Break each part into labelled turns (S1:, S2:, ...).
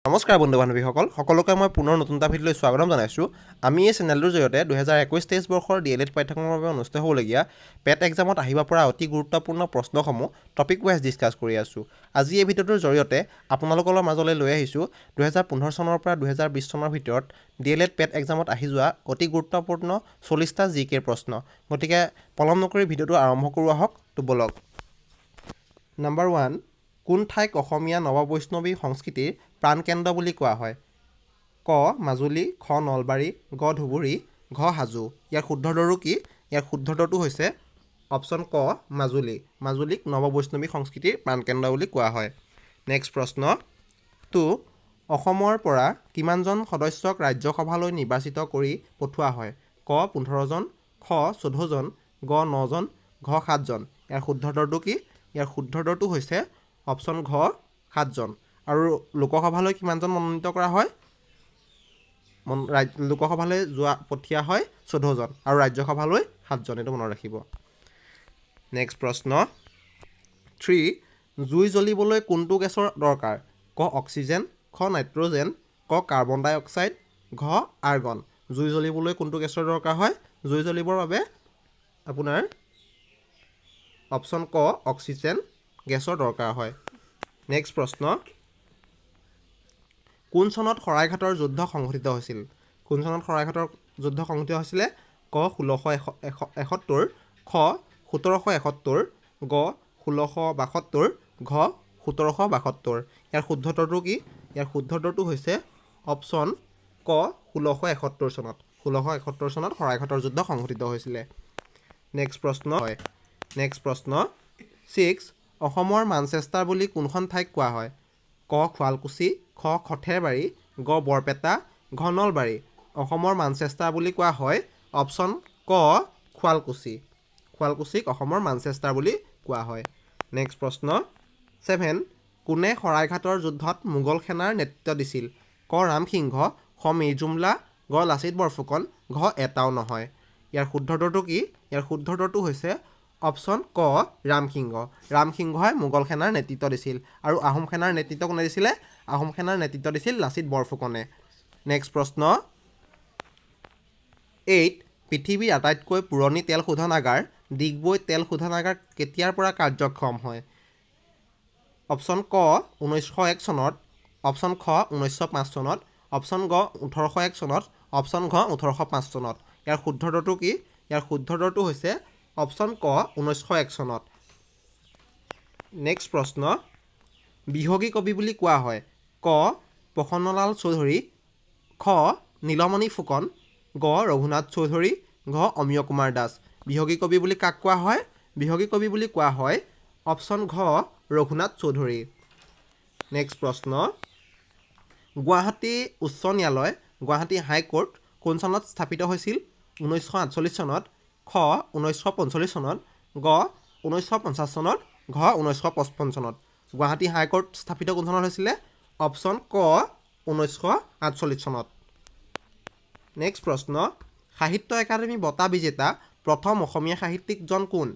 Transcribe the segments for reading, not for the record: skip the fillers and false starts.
S1: নমস্কাৰ বন্ধু বান্ধৱীসকল, সকলোকে মই পুনৰ নতুন এটা ভিডিঅ'লৈ স্বাগতম জনাইছোঁ। আমি এই চেনেলটোৰ জৰিয়তে 2021-23 বৰ্ষৰ ডি.এল.এড পাঠ্যক্ৰমৰ বাবে অনুষ্ঠিত হ'বলগীয়া পেট এক্সামত আহিব পৰা অতি গুৰুত্বপূৰ্ণ প্ৰশ্নসমূহ টপিক ৱাইজ ডিছকাছ কৰি আছোঁ। আজি এই ভিডিঅ'টোৰ জৰিয়তে আপোনালোকৰ মাজলৈ লৈ আহিছোঁ 2015 চনৰ পৰা 2020 চনৰ ভিতৰত ডি.এল.এড পেট এক্সামত আহি যোৱা অতি গুৰুত্বপূৰ্ণ 40টা জি কেৰ প্ৰশ্ন। গতিকে পলম নকৰি ভিডিঅ'টো আৰম্ভ কৰোঁ আহক। তো ব'লক। নাম্বাৰ 1, কোন ঠাইক অসমীয়া নৱবৈষ্ণৱী সংস্কৃতিৰ প্ৰাণকেন্দ্ৰ বুলি কোৱা হয়? ক মাজুলী, খ নলবাৰী, গ ধুবুৰী, ঘ হাজো। ইয়াৰ শুদ্ধ উত্তৰটো কি? ইয়াৰ শুদ্ধ উত্তৰটো হৈছে অপশ্যন ক মাজুলী। মাজুলীক নৱবৈষ্ণৱী সংস্কৃতিৰ প্ৰাণকেন্দ্ৰ বুলি কোৱা হয়। নেক্সট প্ৰশ্ন 2, অসমৰ পৰা কিমানজন সদস্যক ৰাজ্যসভালৈ নিৰ্বাচিত কৰি পঠোৱা হয়? ক 15জন, খ 14জন, গ 9জন, ঘ 7জন। ইয়াৰ শুদ্ধ উত্তৰটো কি? ইয়াৰ শুদ্ধ উত্তৰটো হৈছে অপশ্যন ঘ 7জন। আৰু লোকসভালৈ কিমানজন মনোনীত কৰা হয়? লোকসভালৈ যোৱা পঠিওৱা হয় 14জন আৰু ৰাজ্যসভালৈ 7জন, এইটো মনত ৰাখিব। নেক্সট প্ৰশ্ন 3, জুই জ্বলিবলৈ কোনটো গেছৰ দৰকাৰ? ক অক্সিজেন, খ নাইট্ৰজেন, ক কাৰ্বন ডাই অক্সাইড, ঘ আৰ্গন। জুই জ্বলিবলৈ কোনটো গেছৰ দৰকাৰ হয়? জুই জ্বলিবৰ বাবে আপোনাৰ অপশ্যন ক অক্সিজেন গেছৰ দৰকাৰ হয়। নেক্সট প্ৰশ্ন, কোন চনত শৰাইঘাটৰ যুদ্ধ সংঘটিত হৈছিল? কোন চনত শৰাইঘাটৰ যুদ্ধ সংঘটিত হৈছিলে? ক 1671, খ 1771, গ 1672, ঘ 1772। ইয়াৰ শুদ্ধ উত্তৰটো কি? ইয়াৰ শুদ্ধ উত্তৰটো হৈছে অপশ্যন ক 1671 চনত। 1671 চনত শৰাইঘাটৰ যুদ্ধ সংঘটিত হৈছিলে। নেক্সট প্ৰশ্ন হয়, নেক্সট প্ৰশ্ন 6, অসমৰ মানচেষ্টাৰ বুলি কোনখন ঠাইক কোৱা হয়? ক শুৱালকুছি, খ সৰ্থেবাৰী, গ বৰপেটা, ঘ নলবাৰী। অসমৰ মানচেষ্টাৰ বুলি কোৱা হয় অপশ্যন ক শুৱালকুছি। শুৱালকুছিক অসমৰ মানচেষ্টাৰ বুলি কোৱা হয়। নেক্সট প্ৰশ্ন 7, কোনে শৰাইঘাটৰ যুদ্ধত মোগল সেনাৰ নেতৃত্ব দিছিল? ক ৰামসিংহ, খ মিৰজুমলা, গ লাচিত বৰফুকন, ঘ এটাও নহয়। ইয়াৰ শুদ্ধ উত্তৰটো কি? ইয়াৰ শুদ্ধ উত্তৰটো হৈছে অপশ্যন ক ৰামসিংহ। ৰামসিংহই মোগল সেনাৰ নেতৃত্ব দিছিল। আৰু আহোম সেনাৰ নেতৃত্ব কোনে দিছিলে? আহোম সেনাৰ নেতৃত্ব দিছিল লাচিত বৰফুকনে। নেক্সট প্ৰশ্ন 8, পৃথিৱীৰ আটাইতকৈ পুৰণি তেল শোধনাগাৰ ডিগবৈ তেল শোধনাগাৰ কেতিয়াৰ পৰা কাৰ্যক্ষম হয়? অপশ্যন ক 1901 চনত, অপশ্যন খ 1905 চনত, অপশ্যন গ 1801 চনত, অপশ্যন ঘ 1805 চনত। ইয়াৰ শুদ্ধ উত্তৰটো কি? ইয়াৰ শুদ্ধ উত্তৰটো হৈছে অপশ্যন ক 1901 চনত। নেক্সট প্ৰশ্ন, বিহগী কবি বুলি কোৱা হয়? ক প্ৰসন্নলাল চৌধুৰী, খ নীলমণি ফুকন, গ ৰঘুনাথ চৌধুৰী, ঘ অমিয় কুমাৰ দাস। বিহগী কবি বুলি কাক কোৱা হয়? বিহগী কবি বুলি কোৱা হয় অপশ্যন ঘ ৰঘুনাথ চৌধুৰী। নেক্সট প্ৰশ্ন, গুৱাহাটী উচ্চ ন্যায়ালয়, গুৱাহাটী হাইকোৰ্ট কোন চনত স্থাপিত হৈছিল? 1948 চনত, খ 1945 চনত, গ 1950 চনত, ঘ 1955 চনত। গুৱাহাটী হাইকোৰ্ট স্থাপিত কোন চনত হৈছিলে? অপশ্যন ক 1948 চনত। নেক্সট প্ৰশ্ন, সাহিত্য একাডেমী বঁটা বিজেতা প্ৰথম অসমীয়া সাহিত্যিকজন কোন?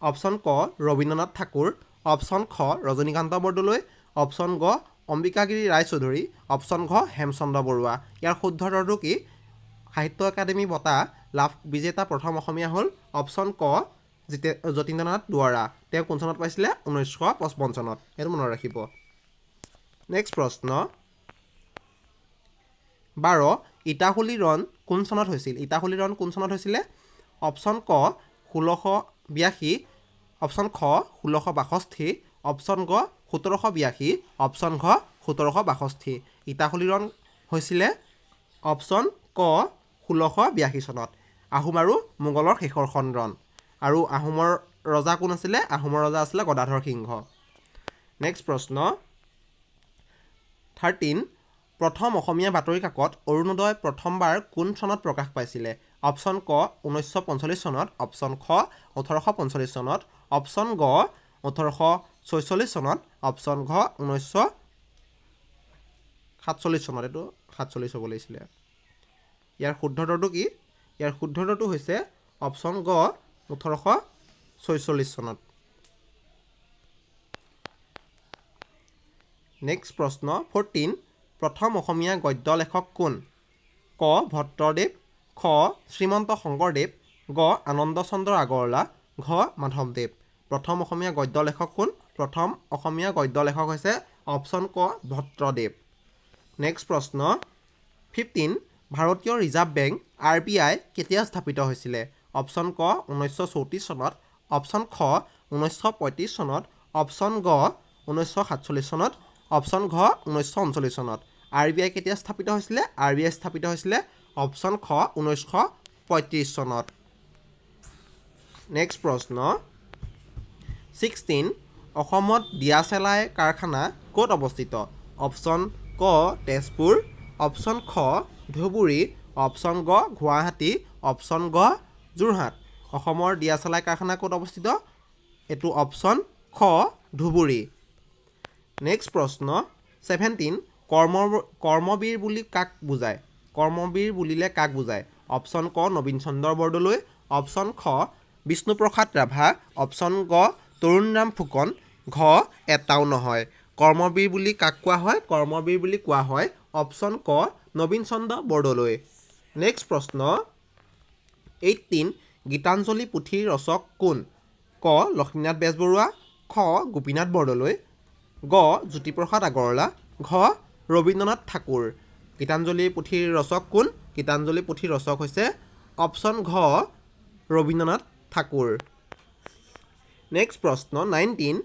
S1: অপশ্যন ক ৰবীন্দ্ৰনাথ ঠাকুৰ, অপশ্যন খ ৰজনীকান্ত বৰদলৈ, অপশ্যন গ অম্বিকাগিৰি ৰায়চৌধুৰী, অপশ্যন ঘ হেমচন্দ্ৰ বৰুৱা। ইয়াৰ শুদ্ধ উত্তৰটো কি? সাহিত্য একাডেমী বঁটা লাভ বিজেতা প্ৰথম অসমীয়া হ'ল অপশ্যন ক যতীন্দ্ৰনাথ দুৱৰা। তেওঁ কোন চনত পাইছিলে? 1955 চনত, এইটো মনত ৰাখিব। নেক্সট প্ৰশ্ন 12, ইটাখুলি ৰণ কোন চনত হৈছিল? ইটাখুলি ৰণ কোন চনত হৈছিলে? অপশ্যন ক 1682, অপশ্যন খ 1662, অপশ্যন গ 1782, অপশ্যন ঘ 1762। ইটাখুলি ৰণ হৈছিলে অপশ্যন ক 1682 চনত, আহোম আৰু মোগলৰ শেষৰখন ৰণ। আৰু আহোমৰ ৰজা কোন আছিলে? আহোমৰ ৰজা আছিলে গদাধৰ সিংহ। নেক্সট প্ৰশ্ন 13, প্ৰথম অসমীয়া বাতৰি কাকত অৰুণোদয় প্ৰথমবাৰ কোন চনত প্ৰকাশ পাইছিলে? অপশ্যন ক 1945 চনত, অপশ্যন খ 1845 চনত, অপশ্যন গ 1846 চনত, অপশ্যন ঘ 1947 চনত। এইটো 47 হ'ব লাগিছিলে। ইয়াৰ শুদ্ধ উত্তৰটো কি? ইয়াৰ শুদ্ধ উত্তৰটো হৈছে অপশ্যন গ 1846 চনত। নেক্সট প্ৰশ্ন 14, প্ৰথম অসমীয়া গদ্য লেখক কোন? ক ভট্টদেৱ, খ শ্ৰীমন্ত শংকৰদেৱ, গ আনন্দচন্দ্ৰ আগৰৱালা, ঘ মাধৱদেৱ। প্ৰথম অসমীয়া গদ্য লেখক কোন? প্ৰথম অসমীয়া গদ্য লেখক হৈছে অপশ্যন ক ভট্টদেৱ। নেক্সট প্ৰশ্ন 15, ভাৰতীয় ৰিজাৰ্ভ বেংক RBI কেতিয়া স্থাপিত হৈছিলে? অপশ্যন ক 1934 চনত, অপশ্যন খ 1935 চনত, অপশ্যন গ 1947 চনত, অপশ্যন ঘ 1939 চনত। RBI কেতিয়া স্থাপিত হৈছিলে? RBI স্থাপিত হৈছিলে অপশ্যন খ 1935 চনত। নেক্সট প্ৰশ্ন 16, অসমত দিয়াচেলাই কাৰখানা ক'ত অৱস্থিত? অপশ্যন ক তেজপুৰ, অপশ্যন খ ধুবুৰী, অপশ্যন গ গুৱাহাটী, অপশ্যন গ যোৰহাট। অসমৰ দিয়াচেলাই কাৰখানা ক'ত অৱস্থিত? এইটো অপশ্যন খ ধুবুৰী। নেক্সট প্ৰশ্ন 17, কৰ্মবীৰ বুলি কাক বুজায়? কৰ্মবীৰ বুলিলে কাক বুজায়? অপশ্যন ক নবীন চন্দ্ৰ বৰদলৈ, অপশ্যন খ বিষ্ণুপ্ৰসাদ ৰাভা, অপশ্যন গ তৰুণৰাম ফুকন, ঘ এটাও নহয়। কৰ্মবীৰ বুলি কাক কোৱা হয়? কৰ্মবীৰ বুলি কোৱা হয় অপশ্যন ক নবীন চন্দ্ৰ বৰদলৈ। নেক্সট প্ৰশ্ন 18, গীতাঞ্জলি পুথিৰ ৰচক কোন? ক লক্ষ্মীনাথ বেজবৰুৱা, খ গোপীনাথ বৰদলৈ, গ জ্যোতিপ্ৰসাদ আগৰৱালা, ঘ ৰবীন্দ্ৰনাথ ঠাকুৰ। গীতাঞ্জলি পুথিৰ ৰচক কোন? গীতাঞ্জলি পুথিৰ ৰচক হৈছে অপশ্যন ঘ ৰবীন্দ্ৰনাথ ঠাকুৰ। নেক্সট প্ৰশ্ন 19,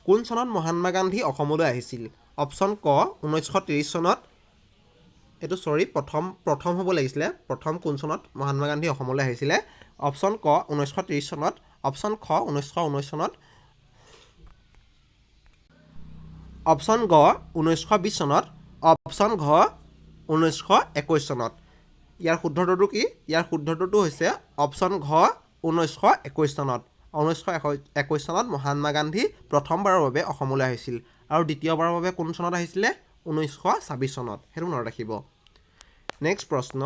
S1: কোন চনত মহাত্মা গান্ধী অসমলৈ আহিছিল? অপশ্যন ক 1930 চনত, এইটো চৰি প্ৰথম হ'ব লাগিছিলে, প্ৰথম কোন চনত মহাত্মা গান্ধী অসমলৈ আহিছিলে? অপশ্যন ক 1930 চনত, অপশ্যন খ 1919 চনত, অপশ্যন গ 1920 চনত, অপশ্যন ঘ 1921 চনত। ইয়াৰ শুদ্ধটো কি? ইয়াৰ শুদ্ধটো হৈছে অপশ্যন ঘ 1921 চনত। 1921 চনত মহাত্মা গান্ধী প্ৰথমবাৰৰ বাবে অসমলৈ আহিছিল আৰু দ্বিতীয়বাৰৰ বাবে কোন চনত আহিছিলে? 1926 চনত, সেইটো মনত ৰাখিব। নেক্সট প্ৰশ্ন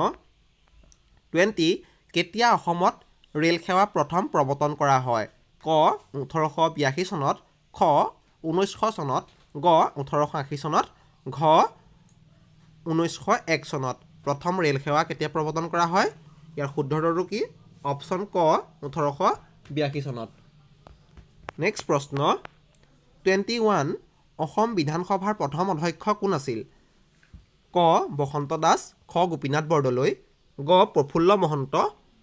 S1: 20, কেতিয়া অসমত ৰেল সেৱা প্ৰথম প্ৰৱৰ্তন কৰা হয়? ক 1882 চনত, খ 1900 চনত, গ 1880 চনত, ঘ 1901 চনত। প্ৰথম ৰেল সেৱা কেতিয়া প্ৰৱৰ্তন কৰা হয়? ইয়াৰ শুদ্ধটো কি? অপশ্যন ক 1882 চনত। নেক্সট প্ৰশ্ন 21, অসম বিধানসভাৰ প্ৰথম অধ্যক্ষ কোন আছিল? ক বসন্ত দাস, খ গোপীনাথ বৰদলৈ, গ প্ৰফুল্ল মহন্ত,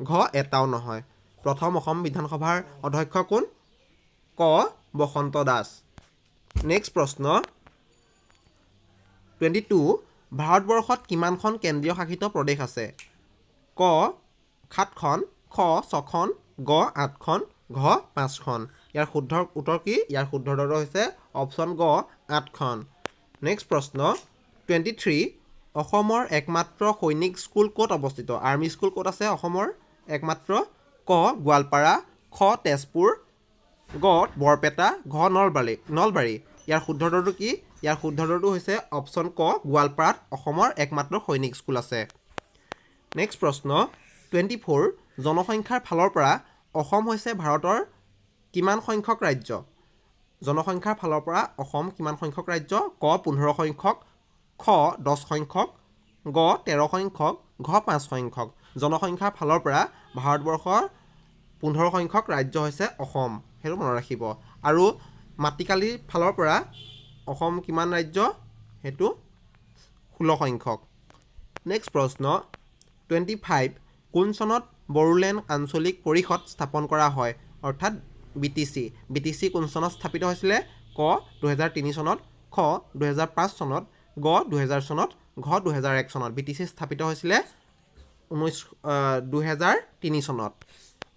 S1: ঘ এটাও নহয়। প্ৰথম অসম বিধানসভাৰ অধ্যক্ষ কোন? ক বসন্ত দাস। নেক্সট প্ৰশ্ন 22, ভাৰতবৰ্ষত কিমানখন কেন্দ্ৰীয় শাসিত প্ৰদেশ আছে? ক 7খন, খ 6খন, গ 8খন, ঘ 5খন। ইয়াৰ শুদ্ধ উত্তৰ কি? ইয়াৰ শুদ্ধ উত্তৰ হৈছে অপশ্যন গ 8খন। নেক্সট প্ৰশ্ন 23, অসমৰ একমাত্ৰ সৈনিক স্কুল ক'ত অৱস্থিত? আৰ্মি স্কুল ক'ত আছে অসমৰ একমাত্ৰ? ক গোৱালপাৰা, খ তেজপুৰ, গ বৰপেটা, ঘ নলবাৰী। ইয়াৰ শুদ্ধ উত্তৰটো কি? ইয়াৰ শুদ্ধ উত্তৰটো হৈছে অপশ্যন ক গোৱালপাৰাত অসমৰ একমাত্ৰ সৈনিক স্কুল আছে। নেক্সট প্ৰশ্ন 24, জনসংখ্যাৰ ফালৰ পৰা অসম হৈছে ভাৰতৰ কিমান সংখ্যক ৰাজ্য? জনসংখ্যাৰ ফালৰ পৰা অসম কিমান সংখ্যক ৰাজ্য? ক 15 সংখ্যক, খ 10 সংখ্যক, গ 13 সংখ্যক, ঘ 5 সংখ্যক। জনসংখ্যাৰ ফালৰ পৰা ভাৰতবৰ্ষৰ 15 সংখ্যক ৰাজ্য হৈছে অসম, সেইটো মনত ৰাখিব। আৰু মাটিকালিৰ ফালৰ পৰা অসম কিমান ৰাজ্য? সেইটো 16 সংখ্যক। নেক্সট প্ৰশ্ন 25, কোন চনত বড়োলেণ্ড আঞ্চলিক পৰিষদ স্থাপন কৰা হয়, অৰ্থাৎ BTC? BTC কোন চনত স্থাপিত হৈছিলে? ক 2003 চনত, খ 2005 চনত, গ 2000 চনত, ঘ 2001 চনত। BTC স্থাপিত হৈছিলে 2003 চনত।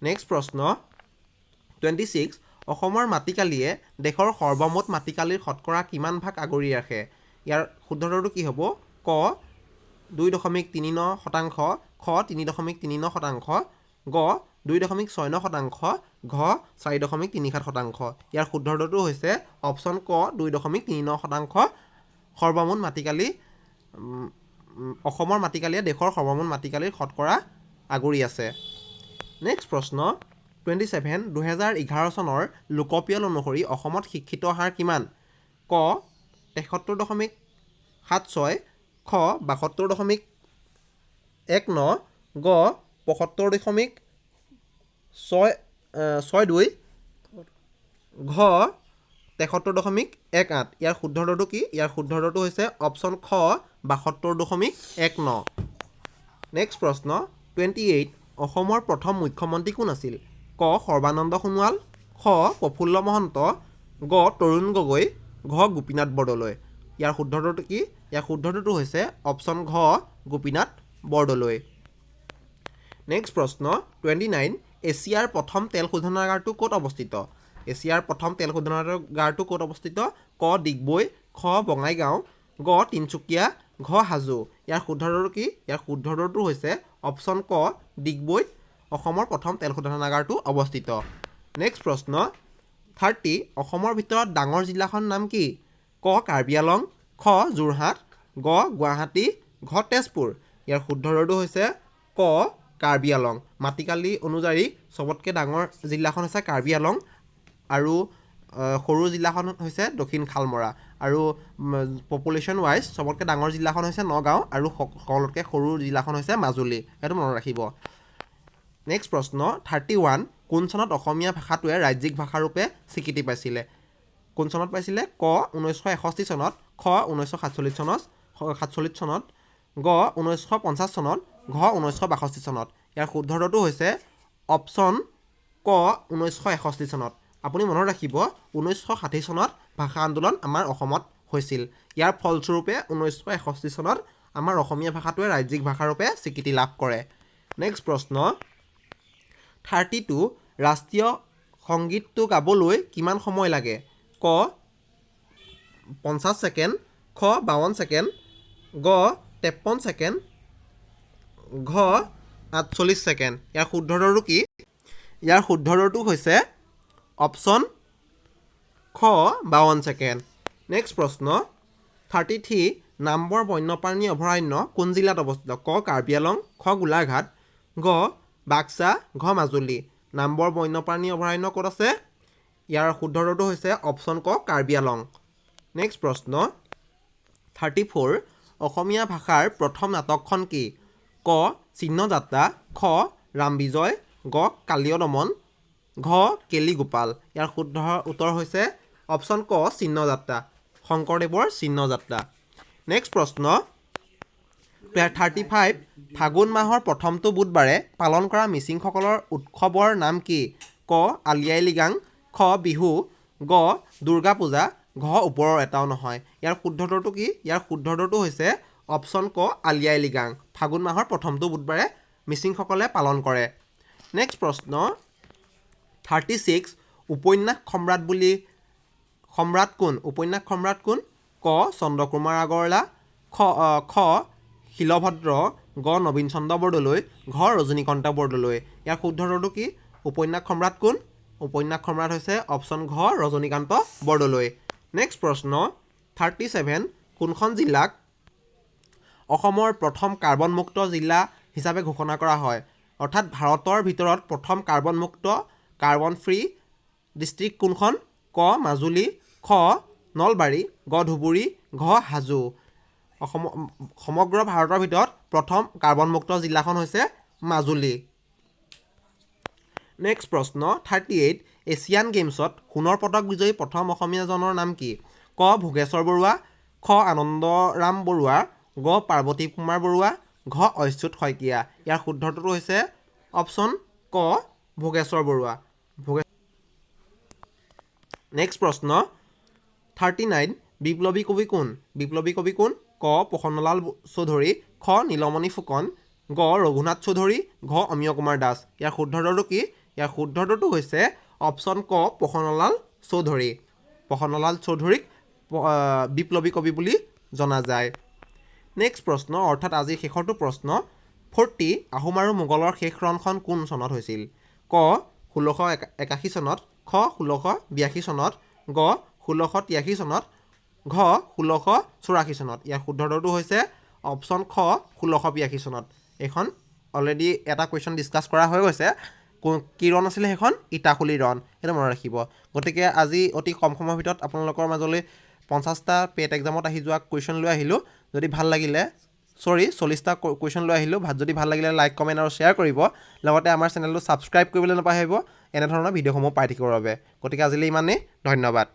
S1: নেক্সট প্ৰশ্ন 26, অসমৰ মাটিকালিয়ে দেশৰ সৰ্বমুঠ মাটিকালিৰ শতকৰা কিমান ভাগ আগুৰি ৰাখে? ইয়াৰ শুদ্ধটো কি হ'ব? ক 2.39 শতাংশ, খ 3.39 শতাংশ, গ 2.69 শতাংশ, ঘ 4.37 শতাংশ। ইয়াৰ শুদ্ধটো হৈছে অপশ্যন ক 2.39 শতাংশ। সৰ্বমুঠ মাটিকালি অসমৰ মাটিকালিয়ে দেশৰ সৰ্বমুঠ মাটিকালিৰ শতকৰা আগুৰি আছে। নেক্সট প্ৰশ্ন 27, 2011 চনৰ লোকপিয়ল অনুসৰি অসমত শিক্ষিত হাৰ কিমান? ক 73.76, খ 72.19, গ 75.6 62, ঘ 73.18। ইয়াৰ শুদ্ধ উত্তৰটো কি? ইয়াৰ শুদ্ধ উত্তৰটো হৈছে অপশ্যন খ 72.19। নেক্সট প্ৰশ্ন 28, অসমৰ প্ৰথম মুখ্যমন্ত্ৰী কোন আছিল? ক সৰ্বানন্দ সোণোৱাল, খ প্ৰফুল্ল মহন্ত, গ তৰুণ গগৈ, ঘ গোপীনাথ বৰদলৈ। ইয়াৰ শুদ্ধ উত্তৰটো কি? ইয়াৰ শুদ্ধ উত্তৰটো হৈছে অপশ্যন ঘ গোপীনাথ বৰদলৈ। নেক্সট প্ৰশ্ন 29, এছিয়াৰ প্ৰথম তেল শোধনাগাৰটো ক'ত অৱস্থিত? এছিয়াৰ প্ৰথম তেল শোধনাগাৰটো ক'ত অৱস্থিত? ক ডিগবৈ, খ বঙাইগাঁও, গ তিনিচুকীয়া, ঘ হাজো। ইয়াৰ শুদ্ধ উত্তৰটো কি? ইয়াৰ শুদ্ধ উত্তৰটো হৈছে অপশ্যন ক ডিগবৈত অসমৰ প্ৰথম তেল শোধনাগাৰটো অৱস্থিত। নেক্সট প্ৰশ্ন 30, অসমৰ ভিতৰত ডাঙৰ জিলাখনৰ নাম কি? ক কাৰ্বি আলং, খ যোৰহাট, গ গুৱাহাটী, ঘ তেজপুৰ। ইয়াৰ শুদ্ধ উত্তৰটো হৈছে ক কাৰ্বি আলং। মাটিকালি অনুযায়ী চবতকৈ ডাঙৰ জিলাখন হৈছে কাৰ্বি আলং আৰু সৰু জিলাখন হৈছে দক্ষিণ শালমৰা, আৰু পপুলেশ্যন ৱাইজ চবতকৈ ডাঙৰ জিলাখন হৈছে নগাঁও আৰু সকলোতকৈ সৰু জিলাখন হৈছে মাজুলী। সেইটো মনত ৰাখিব। নেক্সট প্ৰশ্ন 31, কোন চনত অসমীয়া ভাষাটোৱে ৰাজ্যিক ভাষাৰূপে স্বীকৃতি পাইছিলে? কোন চনত পাইছিলে? ক 1961 চনত, খ 1947 চনত, 47 চনত, গ 1950 চনত, ঘ 1962 চনত। ইয়াৰ শুদ্ধ উত্তৰটো হৈছে অপশ্যন ক 1961 চনত। আপুনি মনত ৰাখিব, 1960 চনত ভাষা আন্দোলন আমাৰ অসমত হৈছিল। ইয়াৰ ফলস্বৰূপে 1961 চনত আমাৰ অসমীয়া ভাষাটোৱে ৰাজ্যিক ভাষাৰূপে স্বীকৃতি লাভ কৰে। নেক্সট প্ৰশ্ন 32, ৰাষ্ট্ৰীয় সংগীতটো গাবলৈ কিমান সময় লাগে? ক 50 ছেকেণ্ড, খ 52 ছেকেণ্ড, গ 53 ছেকেণ্ড, ঘ 48 ছেকেণ্ড। ইয়াৰ শুদ্ধ উত্তৰটো কি? ইয়াৰ শুদ্ধ উত্তৰটো হৈছে অপশ্যন খ 52 ছেকেণ্ড। নেক্সট প্ৰশ্ন 33, নামবৰ বন্যপ্ৰাণী অভয়াৰণ্য কোন জিলাত অৱস্থিত? ক কাৰ্বি আলং, খ গোলাঘাট, গ বাক্সা, ঘ মাজুলী। নামবৰ বন্যপ্ৰাণী অভয়াৰণ্য ক'ত আছে? ইয়াৰ শুদ্ধ উত্তৰটো হৈছে অপশ্যন ক কাৰ্বি আলং। নেক্সট প্ৰশ্ন 34, অসমীয়া ভাষাৰ প্ৰথম নাটকখন কি? ক চিহ্নযাত্ৰা, খ ৰামবিজয়, গ কালীয় দমন, ঘ কেলিগোপাল। ইয়াৰ শুদ্ধ উত্তৰ হৈছে অপশ্যন ক চিহ্নযাত্ৰা, শংকৰদেৱৰ চিহ্নযাত্ৰা। নেক্সট প্ৰশ্ন 35, ফাগুন মাহৰ প্ৰথমটো বুধবাৰে পালন কৰা মিচিংসকলৰ উৎসৱৰ নাম কি? ক আলি আই লৃগাং, খ বিহু, গ দুৰ্গা পূজা, ঘ ওপৰৰ এটাও নহয়। ইয়াৰ শুদ্ধ উত্তৰটো কি? ইয়াৰ শুদ্ধ উত্তৰটো হৈছে অপশ্যন ক আলি আই লৃগাং। ফাগুন মাহৰ প্ৰথমটো বুধবাৰে মিচিংসকলে পালন কৰে। নেক্সট প্ৰশ্ন 36, উপন্যাস সম্ৰাট বুলি সম্ৰাট কোন? উপন্যাস সম্ৰাট কোন? ক চন্দ্ৰকুমাৰ আগৰৱালা, খ শিলভদ্ৰ, গ নবীন চন্দ্ৰ বৰদলৈ, ঘ ৰজনীকান্ত বৰদলৈ। ইয়াৰ শুদ্ধ উত্তৰটো কি? উপন্যাস সম্ৰাট কোন? উপন্যাস সম্ৰাট হৈছে অপশ্যন ঘ ৰজনীকান্ত বৰদলৈ। নেক্সট প্ৰশ্ন 37, কোনখন জিলাক অসমৰ প্ৰথম কাৰ্বনমুক্ত জিলা হিচাপে ঘোষণা কৰা হয়? অৰ্থাৎ ভাৰতৰ ভিতৰত প্ৰথম কাৰ্বনমুক্ত, কাৰ্বন ফ্ৰী ডিষ্ট্ৰিক্ট কোনখন? ক মাজুলী, খ নলবাৰী, গ ধুবুৰী, ঘ হাজো। সমগ্ৰ ভাৰতৰ ভিতৰত প্ৰথম কাৰ্বনমুক্ত জিলাখন হৈছে মাজুলী। নেক্সট প্ৰশ্ন 38, এছিয়ান গেইমছত সোণৰ পদক বিজয়ী প্ৰথম অসমীয়াজনৰ নাম কি? ক ভোগেশ্বৰ বৰুৱা, খ আনন্দৰাম বৰুৱা, গ পাৰ্বতী কুমাৰ বৰুৱা, ঘ অচ্যুত শইকীয়া। ইয়াৰ শুদ্ধটো হৈছে অপশ্যন ক ভোগেশ্বৰ বৰুৱা। নেক্সট প্ৰশ্ন 39, বিপ্লৱী কবি কোন? বিপ্লৱী কবি কোন? ক প্ৰসন্নলাল চৌধুৰী, খ নীলমণি ফুকন, গ ৰঘুনাথ চৌধুৰী, ঘ অমিয় কুমাৰ দাস। ইয়াৰ শুদ্ধটো কি? ইয়াৰ শুদ্ধটো হৈছে অপশ্যন ক প্ৰসন্নলাল চৌধুৰী। প্ৰসন্নলাল চৌধুৰীক বিপ্লৱী কবি বুলি জনা যায়। নেক্সট প্ৰশ্ন, অৰ্থাৎ আজিৰ শেষৰটো প্ৰশ্ন 40, আহোম আৰু মোগলৰ শেষ ৰণখন কোন চনত হৈছিল? ক 1681 চনত, খ 1682 চনত, গ 1683 চনত, ঘ 1684 চনত। ইয়াৰ শুদ্ধটো হৈছে অপশ্যন খ 1682 চনত। এইখন অলৰেডি এটা কুৱেশ্যন ডিছকাছ কৰা হৈ গৈছে। কি ৰণ আছিলে সেইখন? ইটাখুলি ৰণ, সেইটো মনত ৰাখিব। গতিকে আজি অতি কম সময়ৰ ভিতৰত আপোনালোকৰ মাজলৈ 50টা পেট এক্সামত আহি যোৱা কুৱেশ্যন লৈ আহিলোঁ। যদি ভাল লাগিলে, চৰি, 40টা কুৱেশ্যন লৈ আহিলোঁ। যদি ভাল লাগিলে লাইক, কমেণ্ট আৰু শ্বেয়াৰ কৰিব। লগতে আমাৰ চেনেলটো ছাবস্ক্ৰাইব কৰিবলৈ নাপাহৰিব এনেধৰণৰ ভিডিঅ'সমূহ পাই থাকিবৰ বাবে। গতিকে আজিলৈ ইমানেই, ধন্যবাদ।